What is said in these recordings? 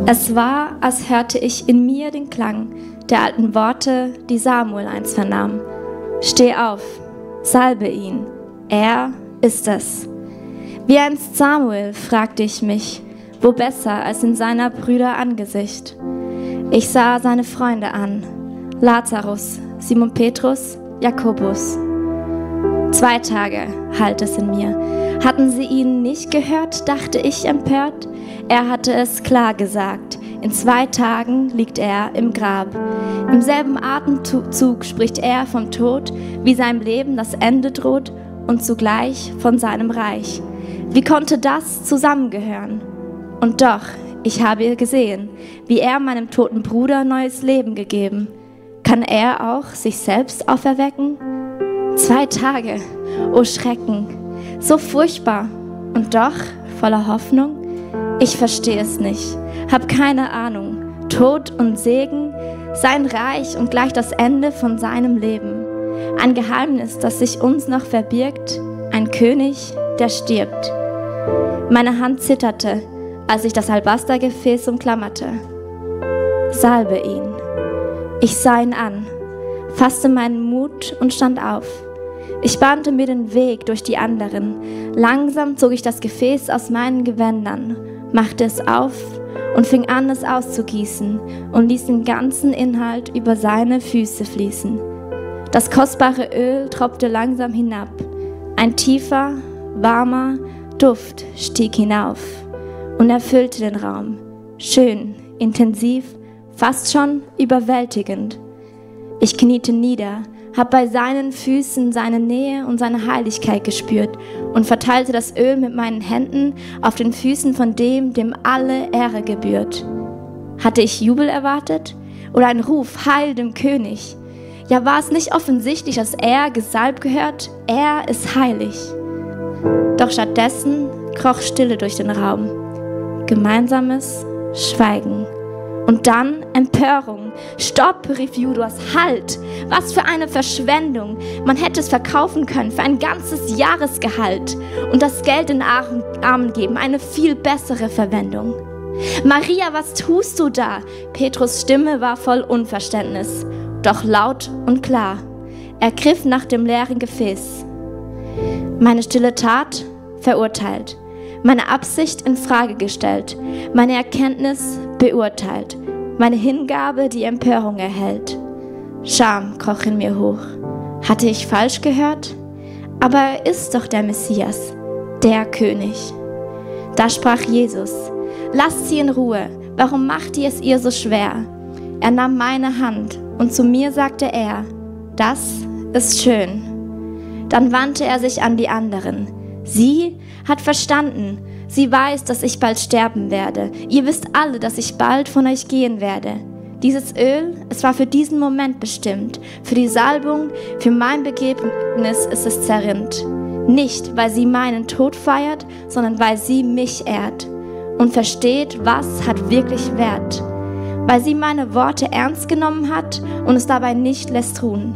Es war, als hörte ich in mir den Klang der alten Worte, die Samuel einst vernahm. Steh auf, salbe ihn, er ist es. Wie einst Samuel fragte ich mich, wo besser als in seiner Brüder Angesicht. Ich sah seine Freunde an, Lazarus, Simon Petrus, Jakobus. 2 Tage hallt es in mir. Hatten sie ihn nicht gehört, dachte ich empört. Er hatte es klar gesagt, in 2 Tagen liegt er im Grab. Im selben Atemzug spricht er vom Tod, wie seinem Leben das Ende droht und zugleich von seinem Reich. Wie konnte das zusammengehören? Und doch, ich habe gesehen, wie er meinem toten Bruder neues Leben gegeben. Kann er auch sich selbst auferwecken? 2 Tage, oh Schrecken, so furchtbar und doch voller Hoffnung. Ich verstehe es nicht, hab keine Ahnung. Tod und Segen, sein Reich und gleich das Ende von seinem Leben. Ein Geheimnis, das sich uns noch verbirgt, ein König, der stirbt. Meine Hand zitterte, als ich das Alabastergefäß umklammerte. Salbe ihn. Ich sah ihn an, fasste meinen Mut und stand auf. Ich bahnte mir den Weg durch die anderen. Langsam zog ich das Gefäß aus meinen Gewändern, machte es auf und fing an, es auszugießen und ließ den ganzen Inhalt über seine Füße fließen. Das kostbare Öl tropfte langsam hinab. Ein tiefer, warmer Duft stieg hinauf und erfüllte den Raum. Schön, intensiv, fast schon überwältigend. Ich kniete nieder, hab bei seinen Füßen seine Nähe und seine Heiligkeit gespürt und verteilte das Öl mit meinen Händen auf den Füßen von dem alle Ehre gebührt. Hatte ich Jubel erwartet oder ein Ruf, Heil dem König? Ja, war es nicht offensichtlich, dass er gesalbt gehört? Er ist heilig. Doch stattdessen kroch Stille durch den Raum. Gemeinsames Schweigen. Und dann Empörung. Stopp, rief Judas, halt! Was für eine Verschwendung! Man hätte es verkaufen können für ein ganzes Jahresgehalt und das Geld den Armen geben, eine viel bessere Verwendung. Maria, was tust du da? Petrus' Stimme war voll Unverständnis, doch laut und klar. Er griff nach dem leeren Gefäß. Meine stille Tat verurteilt, meine Absicht in Frage gestellt, meine Erkenntnis beurteilt, meine Hingabe die Empörung erhält. Scham kroch in mir hoch. Hatte ich falsch gehört? Aber er ist doch der Messias, der König. Da sprach Jesus, lasst sie in Ruhe, warum macht ihr es ihr so schwer? Er nahm meine Hand und zu mir sagte er, das ist schön. Dann wandte er sich an die anderen. Sie hat verstanden, sie weiß, dass ich bald sterben werde. Ihr wisst alle, dass ich bald von euch gehen werde. Dieses Öl, es war für diesen Moment bestimmt. Für die Salbung, für mein Begräbnis ist es zerrinnt. Nicht, weil sie meinen Tod feiert, sondern weil sie mich ehrt und versteht, was hat wirklich Wert. Weil sie meine Worte ernst genommen hat und es dabei nicht lässt ruhen.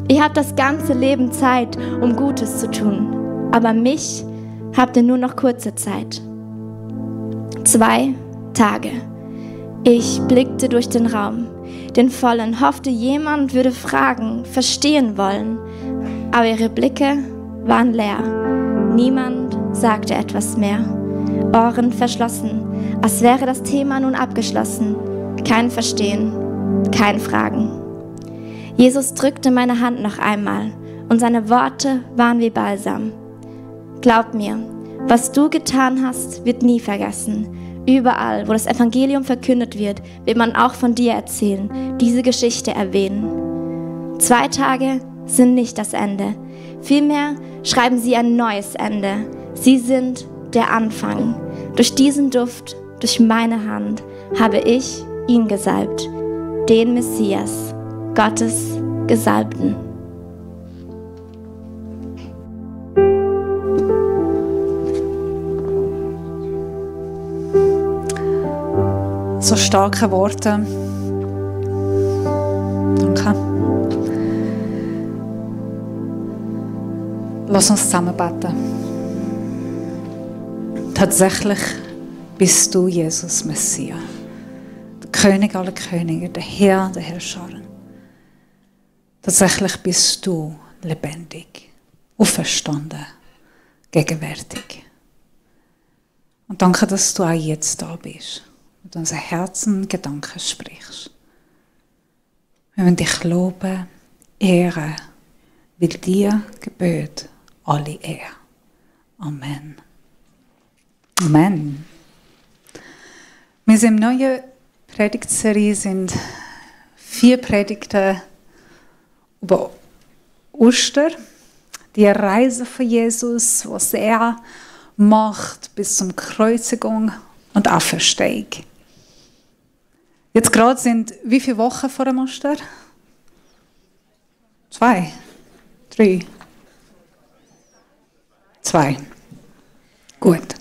Ihr habt das ganze Leben Zeit, um Gutes zu tun. Aber mich habt ihr nur noch kurze Zeit. 2 Tage. Ich blickte durch den Raum, den vollen, hoffte jemand würde fragen, verstehen wollen. Aber ihre Blicke waren leer. Niemand sagte etwas mehr. Ohren verschlossen, als wäre das Thema nun abgeschlossen. Kein Verstehen, kein Fragen. Jesus drückte meine Hand noch einmal und seine Worte waren wie Balsam. Glaub mir, was du getan hast, wird nie vergessen. Überall, wo das Evangelium verkündet wird man auch von dir erzählen, diese Geschichte erwähnen. 2 Tage sind nicht das Ende. Vielmehr schreiben sie ein neues Ende. Sie sind der Anfang. Durch diesen Duft, durch meine Hand, habe ich ihn gesalbt. Den Messias, Gottes Gesalbten. So starke Worte. Danke. Lass uns zusammen beten. Tatsächlich bist du Jesus Messias. König aller Könige, der Herr der Herrscher. Tatsächlich bist du lebendig, auferstanden, gegenwärtig. Und danke, dass du auch jetzt da bist und unser Herzen Gedanken sprichst. Wir wollen dich loben, ehren, weil dir gebührt alle Ehre. Amen. Amen. Wir sind im neuen Predigtserie, sind 4 Predigten über Ostern, die Reise von Jesus, was er macht bis zum Kreuzigung und Auferstehung. Jetzt gerade sind wie viele Wochen vor dem Ostern? 2, 3, 2. Gut.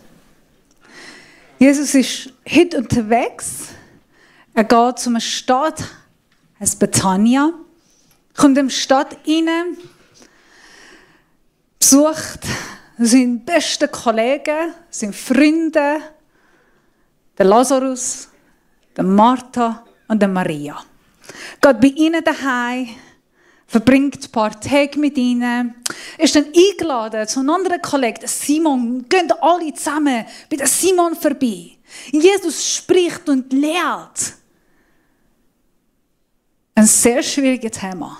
Jesus ist heute unterwegs. Er geht zu einer Stadt, heißt Bethanien, kommt in die Stadt rein, besucht seine besten Kollegen, seine Freunde, den Lazarus, den Martha und den Maria. Geht bei ihnen daheim, verbringt ein paar Tage mit ihnen, ist dann eingeladen zu einem anderen Kollegen, Simon, gehen alle zusammen bei dem Simon vorbei. Jesus spricht und lehrt. Ein sehr schwieriges Thema,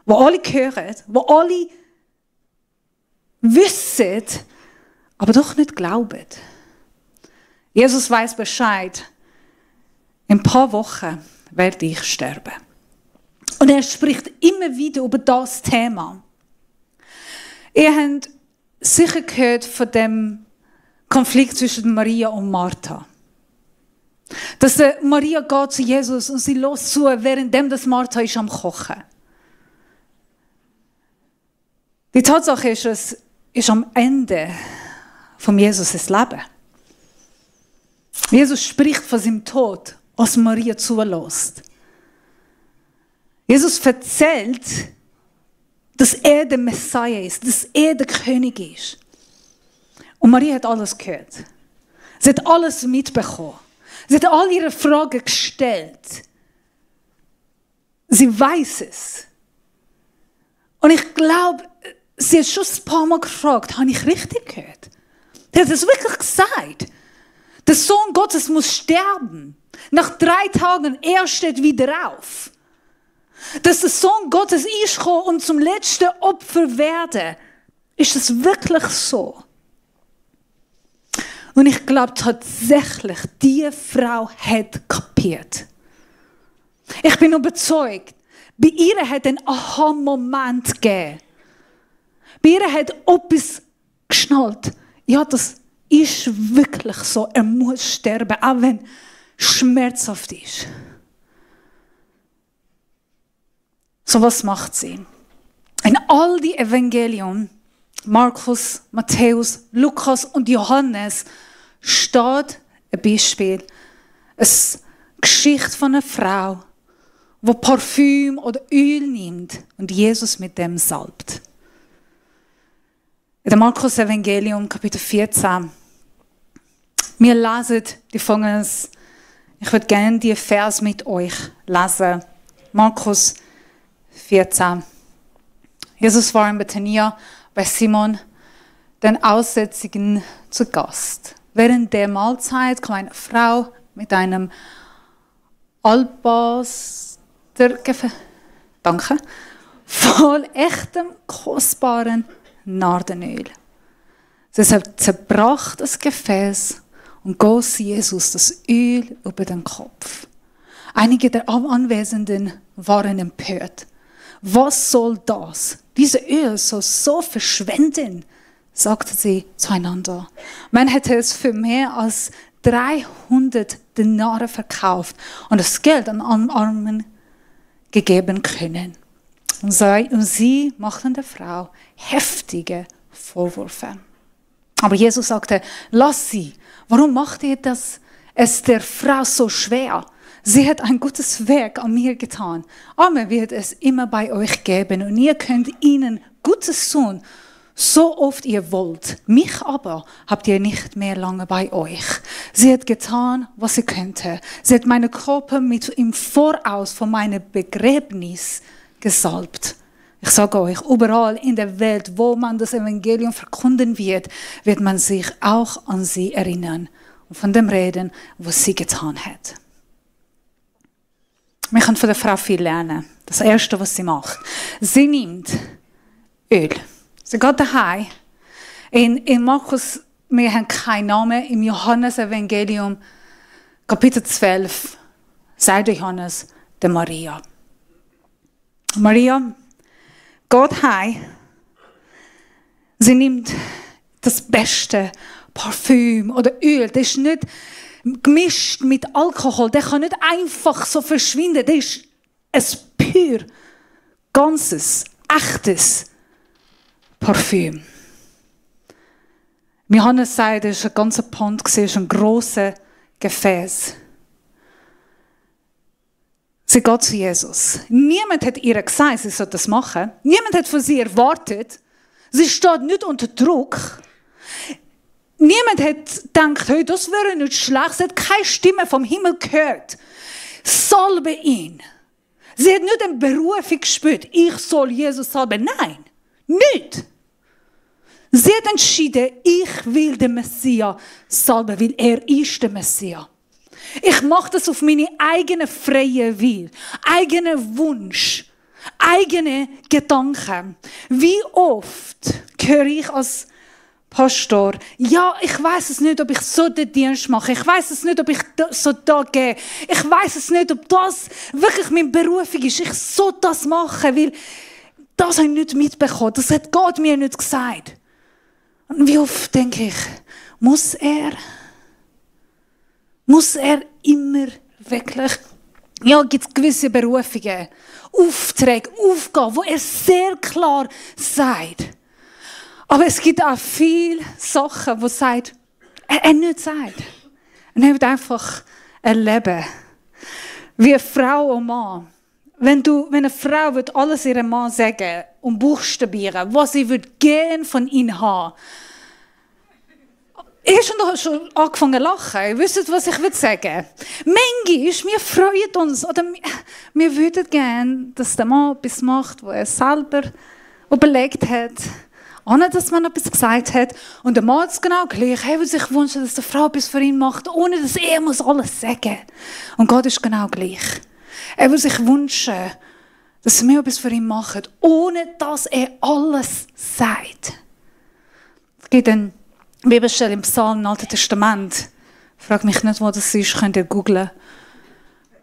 wo alle hören, wo alle wissen, aber doch nicht glauben. Jesus weiß Bescheid. In ein paar Wochen werde ich sterben. Und er spricht immer wieder über das Thema. Ihr habt sicher gehört von dem Konflikt zwischen Maria und Martha. Dass Maria geht zu Jesus und sie lässt zu, währenddem das Martha ist am Kochen. Die Tatsache ist, es ist am Ende von Jesus das Leben. Jesus spricht von seinem Tod, was Maria zulässt. Jesus erzählt, dass er der Messias ist, dass er der König ist. Und Maria hat alles gehört. Sie hat alles mitbekommen. Sie hat all ihre Fragen gestellt. Sie weiß es. Und ich glaube, sie hat schon ein paar Mal gefragt, habe ich richtig gehört? Sie hat es wirklich gesagt. Der Sohn Gottes muss sterben. Nach 3 Tagen, er steht wieder auf. Dass der Sohn Gottes ist gekommen und zum letzten Opfer werde. Ist es wirklich so? Und ich glaube tatsächlich, diese Frau hat kapiert. Ich bin überzeugt, bei ihr hat ein Aha-Moment gegeben. Bei ihr hat etwas geschnallt. Ja, das ist wirklich so. Er muss sterben, auch wenn es schmerzhaft ist. So was macht sie? In all die Evangelien, Markus, Matthäus, Lukas und Johannes, steht ein Beispiel, eine Geschichte von einer Frau, die Parfüm oder Öl nimmt und Jesus mit dem salbt. In dem Markus Evangelium, Kapitel 14, wir lesen die folgendes. Ich würde gerne die Vers mit euch lesen. Markus 14. Jesus war in Bethanien bei Simon, den Aussätzigen, zu Gast. Während der Mahlzeit kam eine Frau mit einem voll echtem, kostbaren Nardenöl. Sie zerbrach das Gefäß und goss Jesus das Öl über den Kopf. Einige der Anwesenden waren empört. Was soll das? Diese Öl soll so verschwenden, sagten sie zueinander. Man hätte es für mehr als 300 Denare verkauft und das Geld an Armen gegeben können. Und sie machten der Frau heftige Vorwürfe. Aber Jesus sagte, lass sie. Warum macht ihr es der Frau so schwer? Sie hat ein gutes Werk an mir getan. Arme wird es immer bei euch geben und ihr könnt ihnen Gutes tun, so oft ihr wollt, mich aber habt ihr nicht mehr lange bei euch. Sie hat getan, was sie könnte. Sie hat meinen Körper im Voraus von meinem Begräbnis gesalbt. Ich sage euch, überall in der Welt, wo man das Evangelium verkünden wird, wird man sich auch an sie erinnern und von dem reden, was sie getan hat. Wir können von der Frau viel lernen. Das Erste, was sie macht. Sie nimmt Öl. Sie geht daheim. In Markus, wir haben keinen Namen. Im Johannes-Evangelium, Kapitel 12, sagt Johannes der Maria. Maria geht heim. Sie nimmt das beste Parfüm oder Öl. Das ist nicht gemischt mit Alkohol. Der kann nicht einfach so verschwinden. Das ist ein pur, ganzes, echtes Parfüm. Johannes sagt, es war ein ganzer Pond, es war ein grosses Gefäß. Sie geht zu Jesus. Niemand hat ihr gesagt, sie soll das machen. Niemand hat von sie erwartet. Sie steht nicht unter Druck. Niemand hat gedacht, hey, das wäre nicht schlecht. Sie hat keine Stimme vom Himmel gehört. Salbe ihn. Sie hat nicht eine Berufung gespürt, ich soll Jesus salben. Nein, nicht. Sie hat entschieden, ich will den Messias salben, weil er ist der Messias. Ich mache das auf meine eigene freie Will, eigenen Wunsch, eigene Gedanken. Wie oft höre ich als Pastor, ja, ich weiß es nicht, ob ich so den Dienst mache. Ich weiß es nicht, ob ich so da gehe. Ich weiß es nicht, ob das wirklich meine Berufung ist. Ich soll das machen, weil das habe ich nicht mitbekommen. Das hat Gott mir nicht gesagt. Und wie oft denke ich, muss er immer wirklich, ja, gibt es gewisse Berufungen, Aufträge, Aufgaben, wo er sehr klar sagt. Aber es gibt auch viele Sachen, wo er nicht sagt. Er wird einfach erleben. Wie eine Frau und Mann. Wenn eine Frau wird alles ihrem Mann sagen und buchstabieren, was sie gern von ihm haben. Ich habe schon angefangen zu lachen. Ihr wisst, was ich sagen will. Manchmal, wir freuen uns, oder wir würden gerne, dass der Mann etwas macht, was er selber überlegt hat, ohne dass man etwas gesagt hat. Und der Mann ist genau gleich. Er würde sich wünschen, dass die Frau etwas für ihn macht, ohne dass er alles sagen muss. Und Gott ist genau gleich. Er würde sich wünschen, dass wir etwas für ihn machen, ohne dass er alles sagt. Es gibt eine Bibelstelle im Psalm, im Alten Testament. Frag mich nicht, wo das ist, könnt ihr googlen.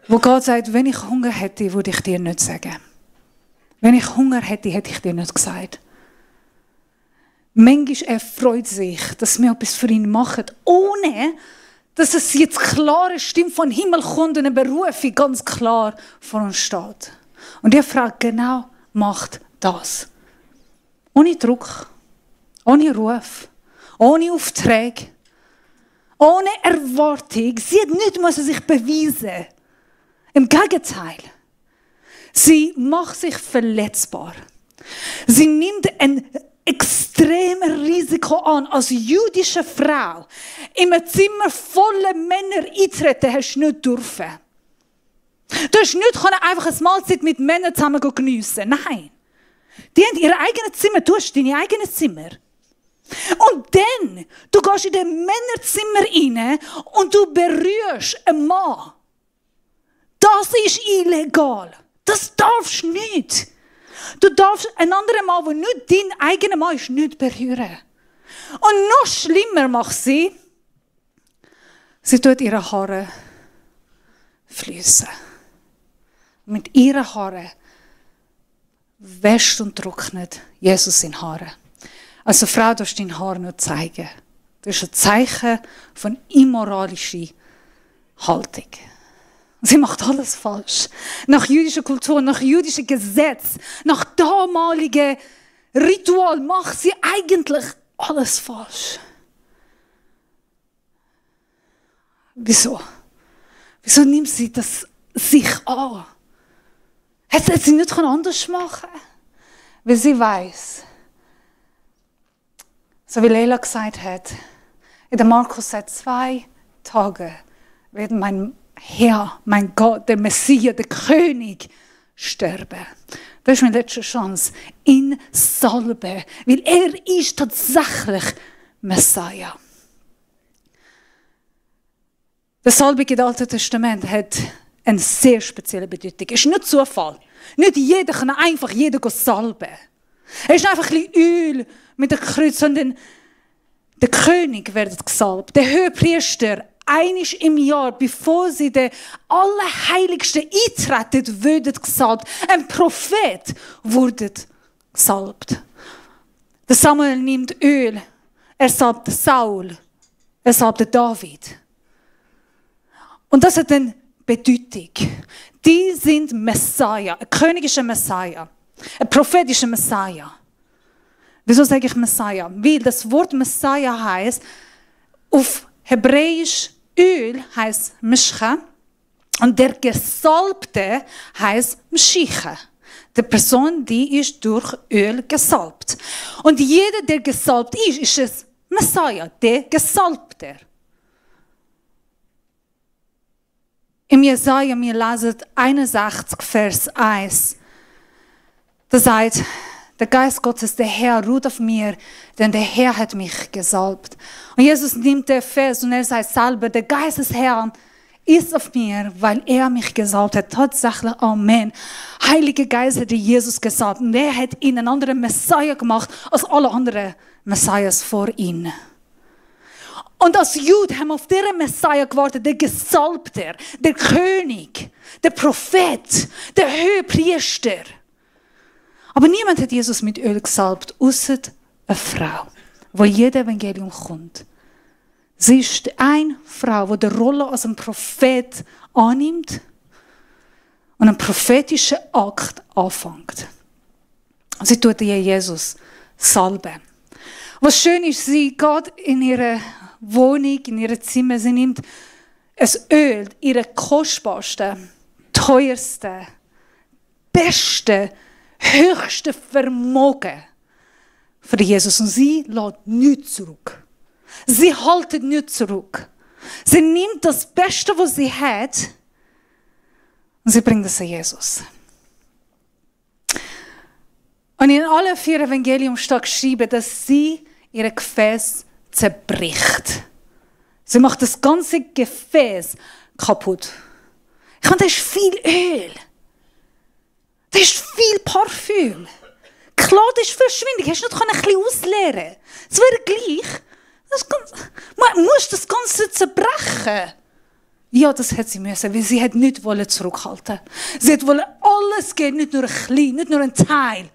Wo Gott sagt, wenn ich Hunger hätte, würde ich dir nicht sagen. Wenn ich Hunger hätte, hätte ich dir nicht gesagt. Manchmal erfreut sich, dass wir etwas für ihn machen, ohne dass es jetzt klare Stimme von Himmel kommt und eine Berufung ganz klar vor uns steht. Und die Frau genau macht das. Ohne Druck, ohne Ruf, ohne Aufträge, ohne Erwartung. Sie hat nicht sich beweisen. Im Gegenteil. Sie macht sich verletzbar. Sie nimmt ein extremes Risiko an, als jüdische Frau in einem Zimmer voller Männer eintreten, hast du nicht dürfen. Du hast nicht einfach eine Mahlzeit mit Männern zusammen geniessen. Nein. Die haben ihr eigenes Zimmer, du hast dein eigenes Zimmer. Und dann, du gehst in das Männerzimmer rein und du berührst einen Mann. Das ist illegal. Das darfst du nicht. Du darfst einen anderen Mann, der nicht dein eigener Mann ist, nicht berühren. Und noch schlimmer macht sie tut ihre Haare fließen. Mit ihren Haaren wäscht und trocknet Jesus seine Haare. Also Frau, du darfst deine Haare nicht zeigen. Das ist ein Zeichen von immoralischer Haltung. Sie macht alles falsch. Nach jüdischer Kultur, nach jüdischem Gesetz, nach damaligem Ritual macht sie eigentlich alles falsch. Wieso? Wieso nimmt sie das sich an? Hätte sie nicht anders machen können? Weil sie weiss, So wie Leila gesagt hat, in der Markus seit 2 Tagen wird mein Herr, mein Gott, der Messias, der König sterben. Das ist meine letzte Chance. Ihn salben, weil er ist tatsächlich Messias. Der Salbung im Alten Testament hat eine sehr spezielle Bedeutung. Es ist nicht Zufall. Nicht jeder kann einfach jeden salben. Es ist einfach ein bisschen Öl mit dem Kreuz, sondern der König wird gesalbt. Der Hohepriester, einmal im Jahr, bevor sie den Allerheiligsten eintreten, wird gesalbt. Ein Prophet wurde gesalbt. Der Samuel nimmt Öl, er salbt Saul, er salbt David. Und das hat eine Bedeutung. Die sind Messiah. Ein König ist ein Messiah. Ein Prophet ist ein Messiah. Wieso sage ich Messiah? Weil das Wort Messiah heißt, auf Hebräisch Öl heißt Mischcha und der Gesalbte heißt Mschicha. Die Person, die ist durch Öl gesalbt. Und jeder, der gesalbt ist, ist es Messiah, der Gesalbte. Im Jesaja, wir lesen 61, Vers 1. Da sagt, der Geist Gottes, der Herr, ruht auf mir, denn der Herr hat mich gesalbt. Und Jesus nimmt den Vers und er sagt selber, der Geist des Herrn ist auf mir, weil er mich gesalbt hat. Tatsächlich, Amen. Heilige Geist hat Jesus gesalbt und er hat ihn einen anderen Messiah gemacht als alle anderen Messias vor ihm. Und als Jude haben wir auf diesen Messiah gewartet, der Gesalbte, der König, der Prophet, der Hohepriester. Aber niemand hat Jesus mit Öl gesalbt, außer eine Frau, wo jeder Evangelium kommt. Sie ist eine Frau, die die Rolle als ein Prophet annimmt und einen prophetischen Akt anfängt. Sie tut Jesus salben. Was schön ist, sie geht in ihre Wohnung, in ihr Zimmer, sie nimmt ein Öl, ihre kostbarste, teuerste, beste, höchste Vermogen für Jesus. Und sie lässt nichts zurück. Sie hält nichts zurück. Sie nimmt das Beste, was sie hat, und sie bringt es an Jesus. Und in allen 4 Evangelien steht geschrieben, dass sie ihre Gefäß zerbricht. Sie macht das ganze Gefäß kaputt. Ich meine, da ist viel Öl. Da ist viel Parfüm. Klar, das ist verschwindig. Hast du nicht ein bisschen ausleeren? Es wäre gleich. Man muss das Ganze zerbrechen. Ja, das hat sie müssen, weil sie nicht zurückhalten. Sie wollte alles geben, nicht nur ein klein, nicht nur ein Teil.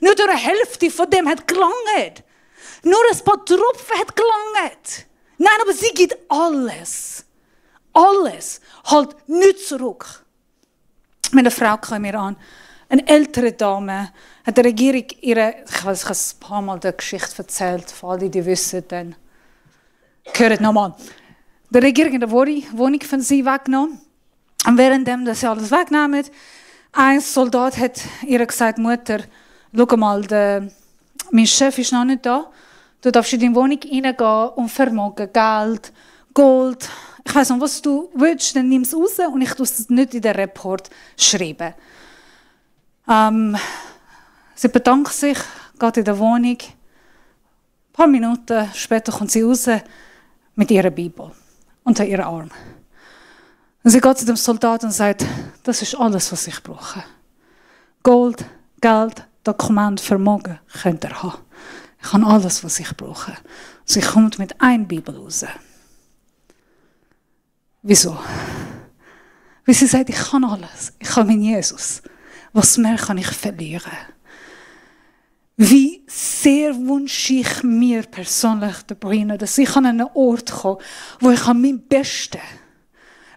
Nur eine Hälfte von dem hat gelangt. Nur ein paar Tropfen hat gelangt. Nein, aber sie gibt alles. Alles. Halt nicht zurück. Meine Frau kam mir an. Eine ältere Dame hat der Regierung ich habe ein paar Mal die Geschichte erzählt, für alle, die wissen, dann hört nochmal. Die Regierung in der Wohnung von sie weggenommen. Und währenddem sie alles wegnehmen, ein Soldat hat ihr gesagt, Mutter, schau mal, mein Chef ist noch nicht da. Du darfst in deine Wohnung reingehen und Vermögen, Geld, Gold. Ich weiss nicht, was du willst, dann nimm es raus und ich tue es nicht in den Report schreiben. Sie bedankt sich, geht in der Wohnung. Ein paar Minuten später kommt sie raus mit ihrer Bibel unter ihrem Arm. Und sie geht zu dem Soldaten und sagt, das ist alles, was ich brauche. Gold, Geld, Dokument, Vermögen könnt ihr haben. Ich habe alles, was ich brauche. Sie kommt mit einer Bibel raus. Wieso? Weil sie sagt, ich kann alles. Ich habe meinen Jesus. Was mehr kann ich verlieren? Wie sehr wünsche ich mir persönlich, dass ich an einen Ort komme, wo ich mein Bestes,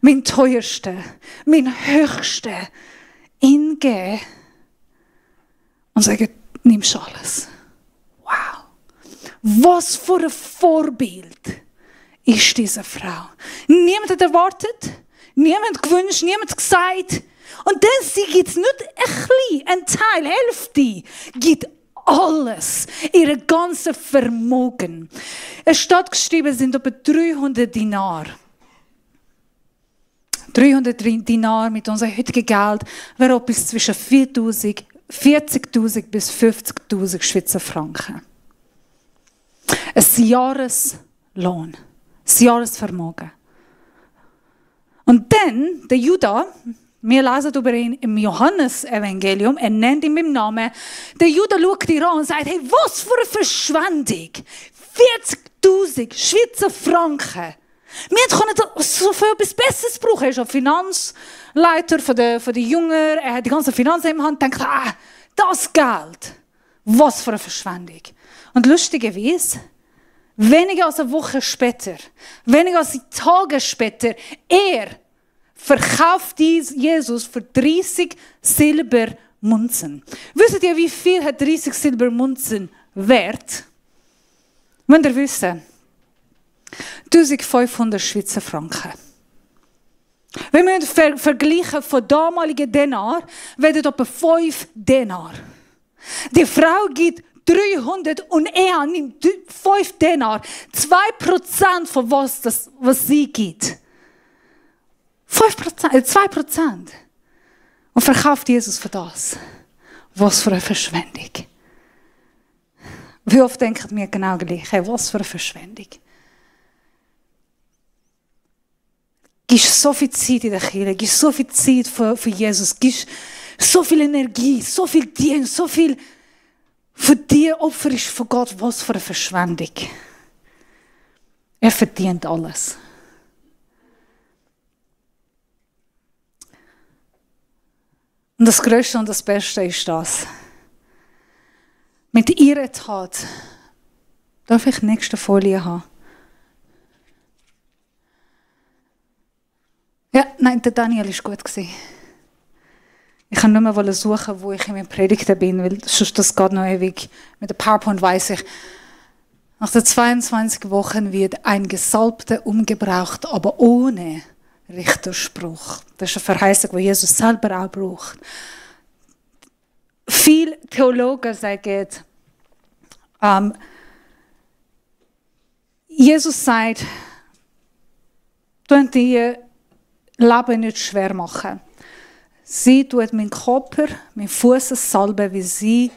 mein Teuerste, mein Höchste ihm gebe und sage, nimmst alles. Wow. Was für ein Vorbild ist diese Frau. Niemand hat erwartet, niemand gewünscht, niemand gesagt. Und dann sie gibt es nicht ein bisschen, ein Teil, Hälfte, gibt alles, ihre ganze Vermögen. Es steht geschrieben, es sind etwa 300 Dinar. 300 Dinar mit unserem heutigen Geld wäre etwas zwischen 40.000 bis 50.000 Schweizer Franken. Ein Jahreslohn, ein Jahresvermögen. Und dann, der Judah, wir lesen über ihn im Johannes-Evangelium, er nennt ihn mit dem Namen, der Judah schaut ihn an und sagt, hey, was für eine Verschwendung! 40.000 Schweizer Franken! Wir können so viel etwas Besseres brauchen. Er ist ein Finanzleiter von den Jüngern, er hat die ganze Finanzen in der Hand, denkt, das Geld, was für eine Verschwendung. Und lustigerweise, weniger als eine Woche später, weniger als Tage später, er verkauft Jesus für 30 Silbermünzen. Wisst ihr, wie viel hat 30 Silbermünzen wert? Wollt ihr wissen? 1500 Schweizer Franken. Wenn wir vergleichen von damaligen Denar, werden etwa 5 Denar. Die Frau gibt 300 und er nimmt 5 Denar. 2% von was sie gibt. 2%. Und verkauft Jesus für das. Was für eine Verschwendung. Wie oft denken wir genau gleich, hey, was für eine Verschwendung. Gibst so viel Zeit in der Kirche, gibst so viel Zeit für Jesus, gibst so viel Energie, so viel Dienst, so viel für dir Opfer ist von Gott, was für eine Verschwendung. Er verdient alles. Und das Größte und das Beste ist das. Mit ihrer Tat, darf ich die nächste Folie haben? Ja, nein, der Daniel war gut. Ich kann nicht mehr suchen, wo ich in meinen Predigten bin, weil sonst das geht noch ewig. Mit der PowerPoint weiss ich, nach den 22 Wochen wird ein Gesalbter umgebracht, aber ohne Richterspruch. Das ist eine Verheißung, die Jesus selber auch braucht. Viele Theologen sagen, Jesus sagt, ihr Leben nicht schwer machen. Sie tut meinen Körper, meinen Fuß salben, wie sie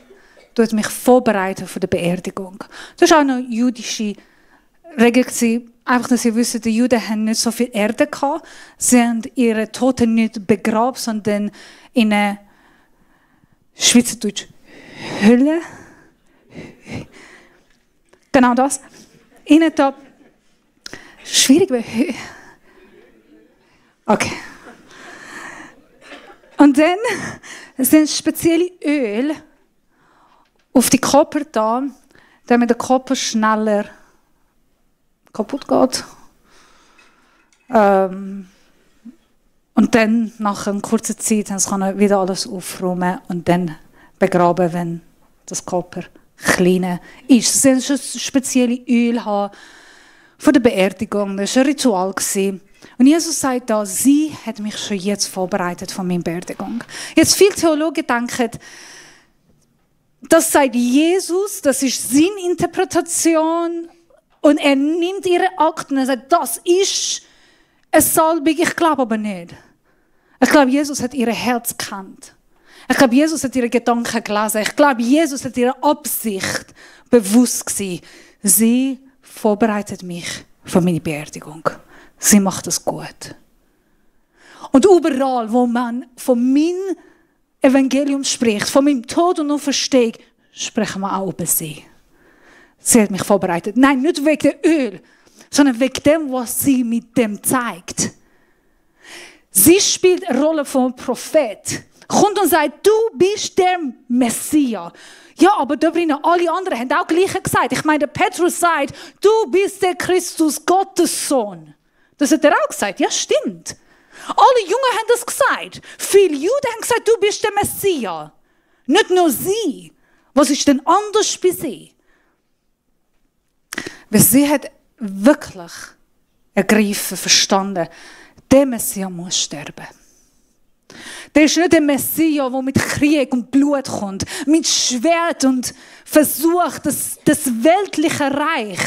tut mich vorbereiten für die Beerdigung. Das war auch eine jüdische Regel. Einfach, dass Sie wissen, die Juden hatten nicht so viel Erde gehabt. Sie haben ihre Toten nicht begraben, sondern in eine Schweizerdeutsch Hülle. Genau das. Ihnen da. Schwierig, weil okay. Und dann sind spezielle Öl auf die Körper da, damit der Körper schneller kaputt geht. Und dann, nach einer kurzen Zeit, kann er wieder alles aufräumen und dann begraben, wenn das Körper klein ist. Sie mussten spezielle Öl haben für die Beerdigung. Das war ein Ritual. Und Jesus sagt da, sie hat mich schon jetzt vorbereitet von meiner Beerdigung. Jetzt viele Theologen denken, das sagt Jesus, das ist seine Interpretation und er nimmt ihre Akten und sagt, das ist eine Salbung. Ich glaube aber nicht. Ich glaube, Jesus hat ihr Herz gekannt. Ich glaube, Jesus hat ihre Gedanken gelesen. Ich glaube, Jesus hat ihre Absicht bewusst gewesen. Sie vorbereitet mich für meine Beerdigung. Sie macht es gut. Und überall, wo man von meinem Evangelium spricht, von meinem Tod und Auferstehung, sprechen wir auch über sie. Sie hat mich vorbereitet. Nein, nicht wegen dem Öl, sondern wegen dem, was sie mit dem zeigt. Sie spielt eine Rolle von Prophet. Kommt und sagt, du bist der Messias. Ja, aber da drinnen alle anderen haben auch gleich gesagt. Ich meine, Petrus sagt, du bist der Christus, Gottes Sohn. Das hat er auch gesagt. Ja, stimmt. Alle Jünger haben das gesagt. Viele Juden haben gesagt, du bist der Messias. Nicht nur sie. Was ist denn anders bei sie? Weil sie hat wirklich ergriffen, verstanden, der Messias muss sterben. Der ist nicht der Messias, der mit Krieg und Blut kommt, mit Schwert und versucht, das weltliche Reich,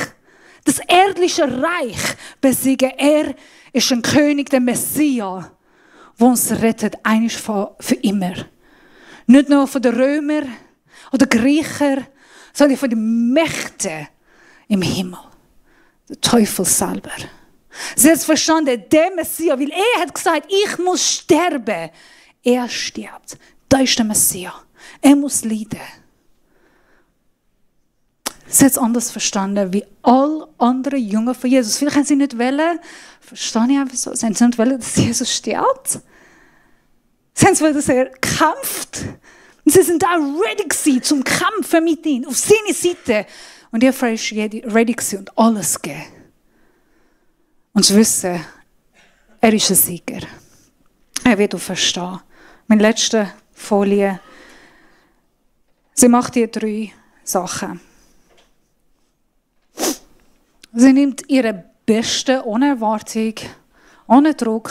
das erdliche Reich besiegen. Er ist ein König, der Messias, der uns rettet, einmal für immer. Nicht nur von den Römern oder Griechen, sondern von den Mächten im Himmel. Der Teufel selber. Sie hat verstanden, der Messias, weil er hat gesagt, ich muss sterben. Er stirbt. Da ist der Messias. Er muss leiden. Sie hat es anders verstanden, wie alle anderen Jünger von Jesus. Vielleicht haben sie nicht wollen, verstehe ich auch wieso, sie haben nicht wollen, dass Jesus stirbt. Sie haben wollen, dass er kämpft. Und sie sind auch ready gewesen, zum Kämpfen mit ihm, auf seine Seite. Und ihr Frau ist ready gewesen und alles gegeben. Und sie wissen, er ist ein Sieger. Er wird auch verstehen. Meine letzte Folie. Sie macht hier 3 Sachen. Sie nimmt ihre Beste ohne Erwartung, ohne Druck,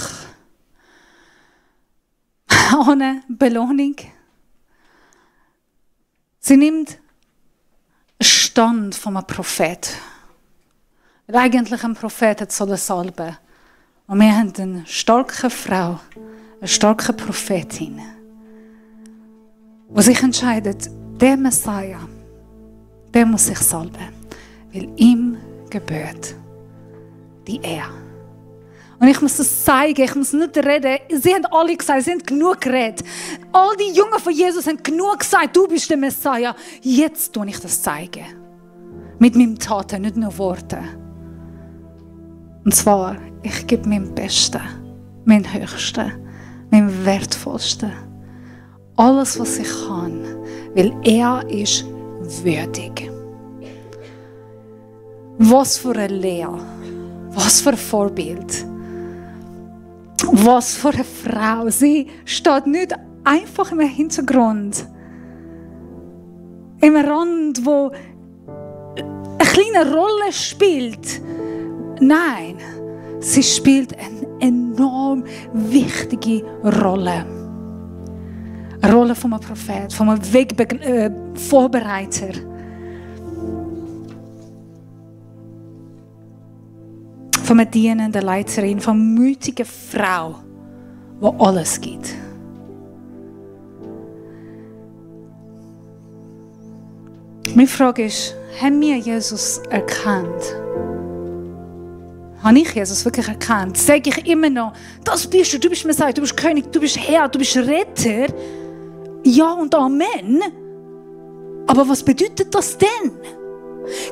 ohne Belohnung. Sie nimmt einen Stand von einem Prophet. Weil eigentlich ein Prophet soll salben. Und wir haben eine starke Frau, eine starke Prophetin, die sich entscheidet, der Messiah, der muss sich salben. Weil ihm gebührt die Ehre. Und ich muss das zeigen, ich muss nicht reden. Sie haben alle gesagt, sie haben genug geredet. All die Jünger von Jesus haben genug gesagt, du bist der Messiah. Jetzt tue ich das zeigen. Mit meinen Taten, nicht nur Worten. Und zwar, ich gebe mein Bestes, mein Höchstes, mein Wertvollstes. Alles, was ich kann, weil er ist würdig. Was für eine Lehre, was für ein Vorbild, was für eine Frau. Sie steht nicht einfach im Hintergrund, im Rand, wo eine kleine Rolle spielt. Nein, sie spielt eine enorm wichtige Rolle. Eine Rolle von einem Prophet, von einem Wegvorbereiter. Von einer dienenden Leiterin, von einer mutigen Frau, die alles gibt. Meine Frage ist, haben wir Jesus erkannt? Habe ich Jesus wirklich erkannt? Sage ich immer noch, das bist du bist Messias, du bist König, du bist Herr, du bist Retter. Ja und Amen. Aber was bedeutet das denn?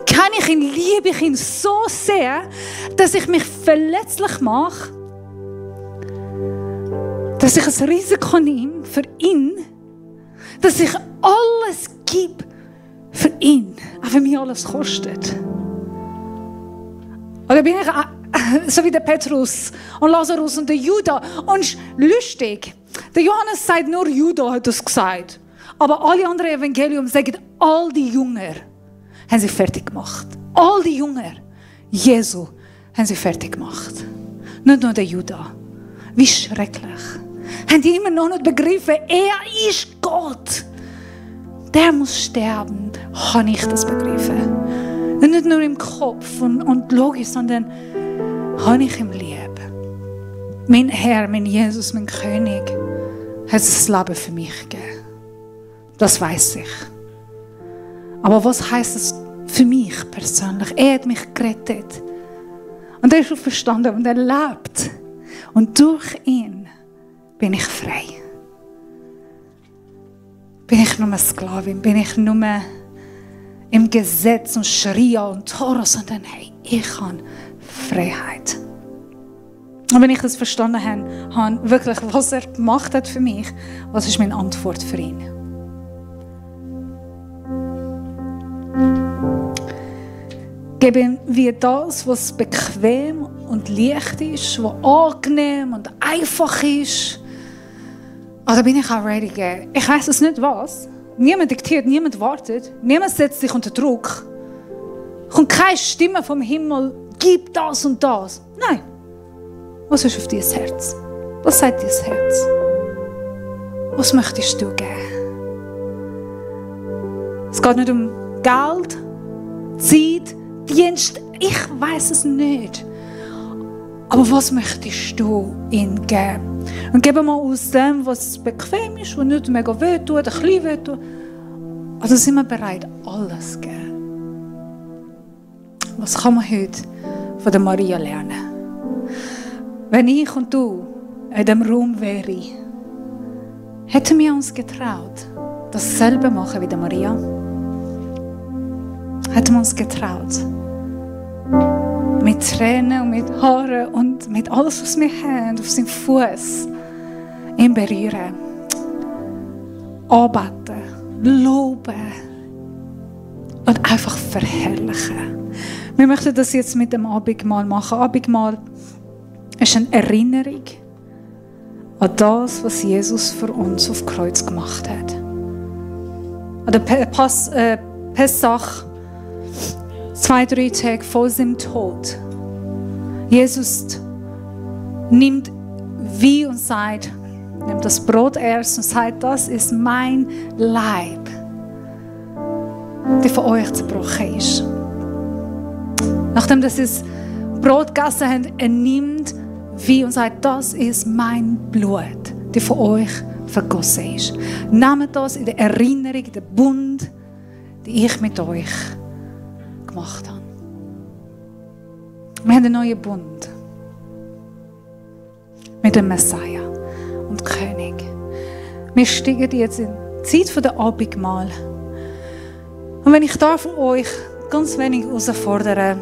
Kann ich ihn, liebe ich ihn so sehr, dass ich mich verletzlich mache? Dass ich ein Risiko nehme für ihn? Dass ich alles gebe für ihn? Auch wenn mir alles kostet? Oder bin ich so wie der Petrus und Lazarus und der Judas? Und lustig, der Johannes sagt, nur Judas hat das gesagt. Aber alle anderen Evangelium sagen, all die Jünger haben sie fertig gemacht. All die Jünger, Jesu, haben sie fertig gemacht. Nicht nur der Judas. Wie schrecklich. Haben die immer noch nicht begriffen, er ist Gott. Der muss sterben. Habe ich das begriffen? Nicht nur im Kopf und logisch, sondern habe ich im Lieb. Mein Herr, mein Jesus, mein König, hat das Leben für mich gegeben. Das weiß ich. Aber was heisst es für mich persönlich? Er hat mich gerettet. Und er ist verstanden und er lebt. Und durch ihn bin ich frei. Bin ich nur eine Sklavin? Bin ich nur im Gesetz und Scharia und Tora? Sondern hey, ich habe Freiheit. Und wenn ich das verstanden habe, wirklich, was er gemacht hat für mich, was ist meine Antwort für ihn? Geben wir das, was bequem und leicht ist, was angenehm und einfach ist? Oder bin ich auch ready to geben? Ich weiss es nicht was. Niemand diktiert, niemand wartet. Niemand setzt sich unter Druck. Kommt keine Stimme vom Himmel, gib das und das. Nein. Was ist auf dein Herz? Was sagt dein Herz? Was möchtest du geben? Es geht nicht um Geld, Zeit, Dienst. Ich weiß es nicht. Aber was möchtest du ihm geben? Und geben mal aus dem, was bequem ist, was nicht mega wehtut, ein bisschen wehtut. Also sind wir bereit, alles zu geben. Was kann man heute von der Maria lernen? Wenn ich und du in diesem Raum wären, hätten wir uns getraut, dasselbe machen wie der Maria? Hätten wir uns getraut? Mit Tränen und mit Haaren und mit alles, was wir haben, auf seinem Fuß, ihn berühren, anbeten, loben und einfach verherrlichen. Wir möchten das jetzt mit dem Abendmahl machen. Abendmahl ist eine Erinnerung an das, was Jesus für uns auf Kreuz gemacht hat. An der Pessach, 2-3 Tage vor seinem Tod. Jesus nimmt wie und sagt, nimmt das Brot erst und sagt, das ist mein Leib, der für euch zerbrochen ist. Nachdem sie das Brot gegessen haben, er nimmt wie und sagt, das ist mein Blut, der für euch vergossen ist. Nehmt das in der Erinnerung, den Bund, den ich mit euch gemacht habe. Wir haben einen neuen Bund mit dem Messiah und König. Wir steigen jetzt in die Zeit der Abendmahl. Und wenn ich darf euch ganz wenig herausfordern,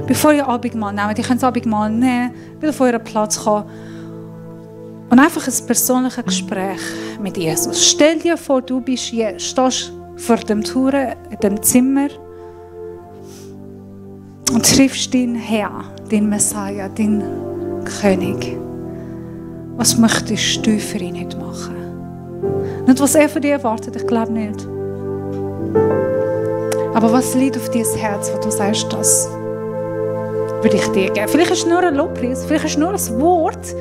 bevor ihr Abendmahl nehmt, ihr könnt das Abendmahl nehmen, wieder auf euren Platz kommen und einfach ein persönliches Gespräch mit Jesus. Stell dir vor, du stehst vor dem Tor in dem Zimmer und triffst den Herr, den Messiah, den König. Was möchtest du für ihn heute machen? Nicht, was er von dir erwartet, ich glaube nicht. Aber was liegt auf dein Herz, wo du sagst, das würde ich dir geben? Vielleicht ist es nur ein Lobpreis, vielleicht ist es nur ein Wort,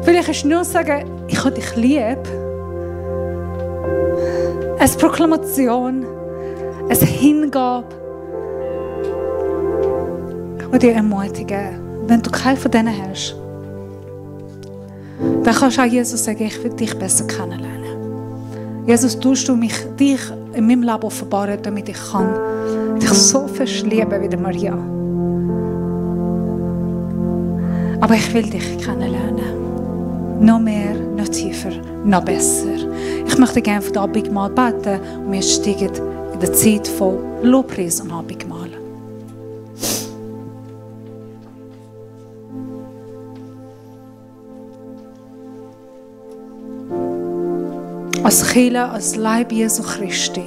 vielleicht ist es nur sagen, ich habe dich lieb. Eine Proklamation, eine Hingabe. Ich will dich ermutigen, wenn du keinen von denen hast, dann kannst du auch Jesus sagen, ich will dich besser kennenlernen. Jesus, tust du dich in meinem Leben offenbaren, damit ich dich so fest lieben wie Maria. Aber ich will dich kennenlernen. Noch mehr, noch tiefer, noch besser. Ich möchte gerne für das Abendmahl beten und wir steigen in der Zeit von Lobpreis und Abendmahl. Als Kirche, als Leib Jesu Christi,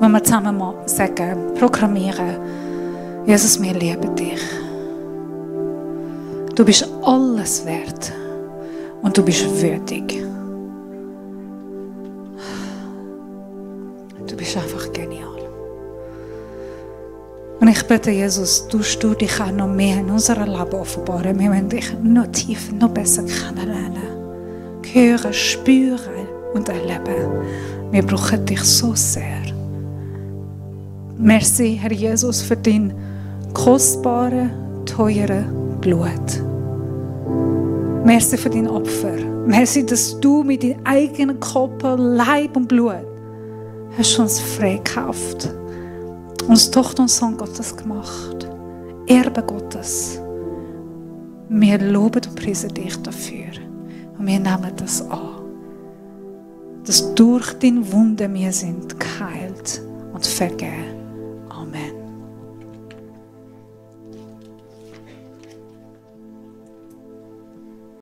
wenn wir zusammen sagen, proklamieren, Jesus, wir lieben dich. Du bist alles wert und du bist würdig. Du bist einfach genial. Und ich bitte, Jesus, tust du dich auch noch mehr in unserem Leben offenbaren. Wir wollen dich noch tiefer, noch besser kennenlernen, hören, spüren und erleben. Wir brauchen dich so sehr. Merci, Herr Jesus, für dein kostbare, teure Blut. Merci für dein Opfer. Merci, dass du mit deinem eigenen Körper, Leib und Blut hast uns freigekauft. Uns Tochter und Sohn Gottes gemacht. Erbe Gottes. Wir loben und preisen dich dafür. Und wir nehmen das an. Dass durch deine Wunden wir sind geheilt und vergeben.